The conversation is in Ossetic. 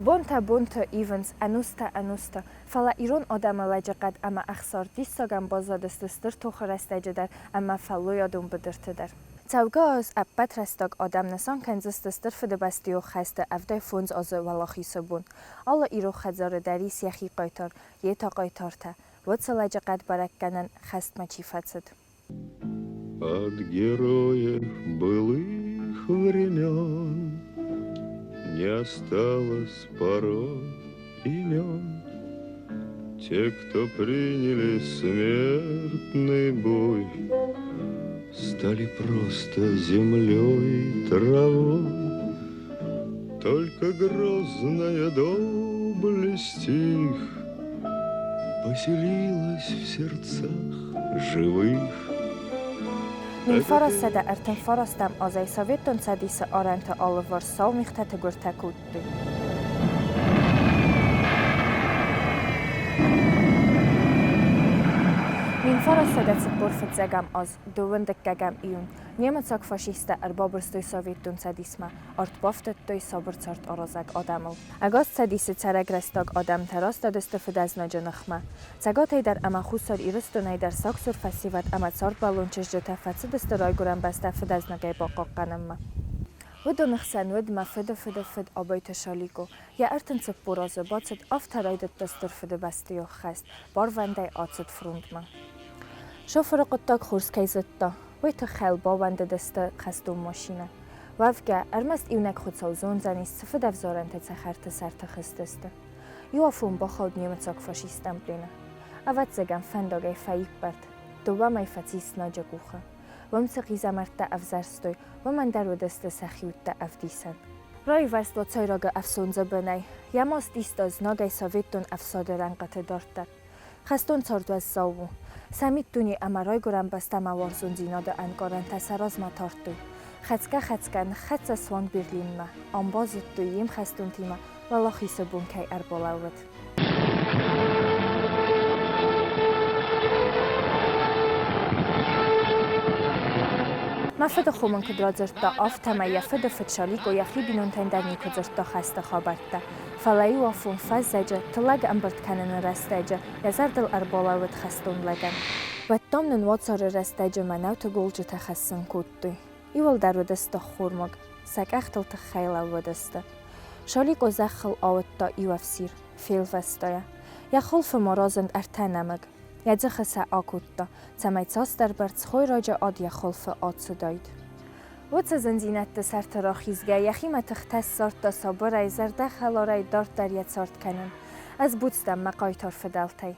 Бонтӕ бонты ивынц, ӕнустӕ ӕнусты, фӕлӕ ирон адӕмы лӕджыхъӕд ӕмӕ ӕхсар диссагӕн баззадысты стыр тохы рӕстӕджы дӕр ӕмӕ фӕллойадон быдырты дӕр. Цӕугӕ аз ӕппӕт рӕстаг адӕм нысан кӕндзысты Стыр Фыдыбӕстӕйон хӕсты 75 азы Уӕлахизы бон. Алы ирон хӕдзары дӕр ис йӕхи хъайтар, йе та хъайтартӕ, уыцы лӕджыхъӕд бӕрӕггӕнӕн хӕстмӕ чи фӕцыд. От героев былых времен Не осталось порой имен. Те, кто приняли смертный бой, Стали просто землей, травой. Только грозная доблесть их Поселилась в сердцах живых. 1939 азӕй Советон Цӕдисы арӕнты алыварс сау мигътӕ тыгуыртӕ кодтой. 1945 аз, дыууын дыккӕгӕм июнь, немыцаг фашисттӕ ӕрбабырстой Советон Цӕдисмӕ, арт бафтыдтой сабыр цард аразӕг адӕмыл. Ӕгас Цӕдисы цӕрӕг рӕстаг адӕмтӕ растадысты фыдӕзнаджы ныхмӕ. Цӕгатӕй дӕр ӕмӕ Хуссар Ирыстонӕй дӕр сагсур фӕсивӕд ӕмӕ цардбӕллон чызджытӕ фӕцыдысты райгуырӕн бӕстӕ фыдӕзнагӕй бахъахъхъӕнынмӕ. Уыдоны хсӕн уыд мӕ фыды фыды фыд Абайты Шалико. Йӕ 34 азы бацыд, афтӕ райдыдта Стыр Фыдыбӕстӕйы хӕст, барвӕндӕй ацыд фронтмӕ. Шофыры хъуыддаг хорз кӕй зыдта, уый тыххӕй йыл баууӕндыдысты хӕстон машинӕ. Уӕвгӕ, ӕрмӕст иунӕг Хуыцау зондзӕнис, цы фыдӕвзарӕнтӕ цӕхӕрты сӕрты хызтысты. Иу афон бахауд немыцаг фашисттӕм плены. Ӕвӕццӕгӕн, фӕндагӕй фӕиппӕрд. Дыууӕ мӕй фӕцис знаджы къухы. Уым цы хъизӕмӕрттӕ ӕвзӕрстой, уымӕн дӕр уыдысты сӕхиуттӕ ӕвдисӕн. Раивӕзт уацайрагы ӕфсондзы бынӕй. Йӕ маст иста знагӕй советон ӕфсады рӕнхъыты дарддӕр. Хӕстон цард уӕззау у. Сӕ миддуне ӕмӕ райгуырӕн бӕстӕмӕ уарзондзинады ӕнкъарӕнтӕ сӕ размӕ тардтой. Хӕцгӕ-хӕцгӕ ныххӕццӕ суанг Берлинмӕ. Ам базыдтой, йе мхӕстонтимӕ Уӕлахизы бон кӕй ӕрбалӕууыд. Мӕ фыдыхо мын куыд радзырдта, афтӕмӕй йӕ фыды фыд Шалико йӕхи бинонтӕн дӕр никуы дзырдта хӕсты хабӕрттӕ. Фӕлӕ иу афон фӕззӕджы, тыллӕг ӕмбырд кӕныны рӕстӕджы, йӕ зӕрдыл ӕрбалӕууыд хӕстон лӕгӕн. Уӕд, дам, нын уацары рӕстӕджы мӕнӕуты голджытӕ хӕссын кодтой. Иуылдӕр уыдысты ххормаг, сӕ къӕхтыл тыххӕй лӕууыдысты. Шаликъо зӕххыл ауыдта иу ӕфсир, фелвӕста йӕ. Йӕ хуылфы ма разынд ӕртӕ нӕмыг. Йӕ дзыхы сӕ акодта, цӕмӕй цасдӕрбӕрц хойраджы ад йӕ хуылфы ацыдаид. Уыцы зындзинӕдты сӕрты рахизгӕ, йӕхимӕ тыхтӕ ссардта сабырӕй, зӕрдӕхӕларӕй дарддӕр йӕ цард кӕнын. Ӕз буц дӕн мӕ хъайтар фыдӕлтӕй.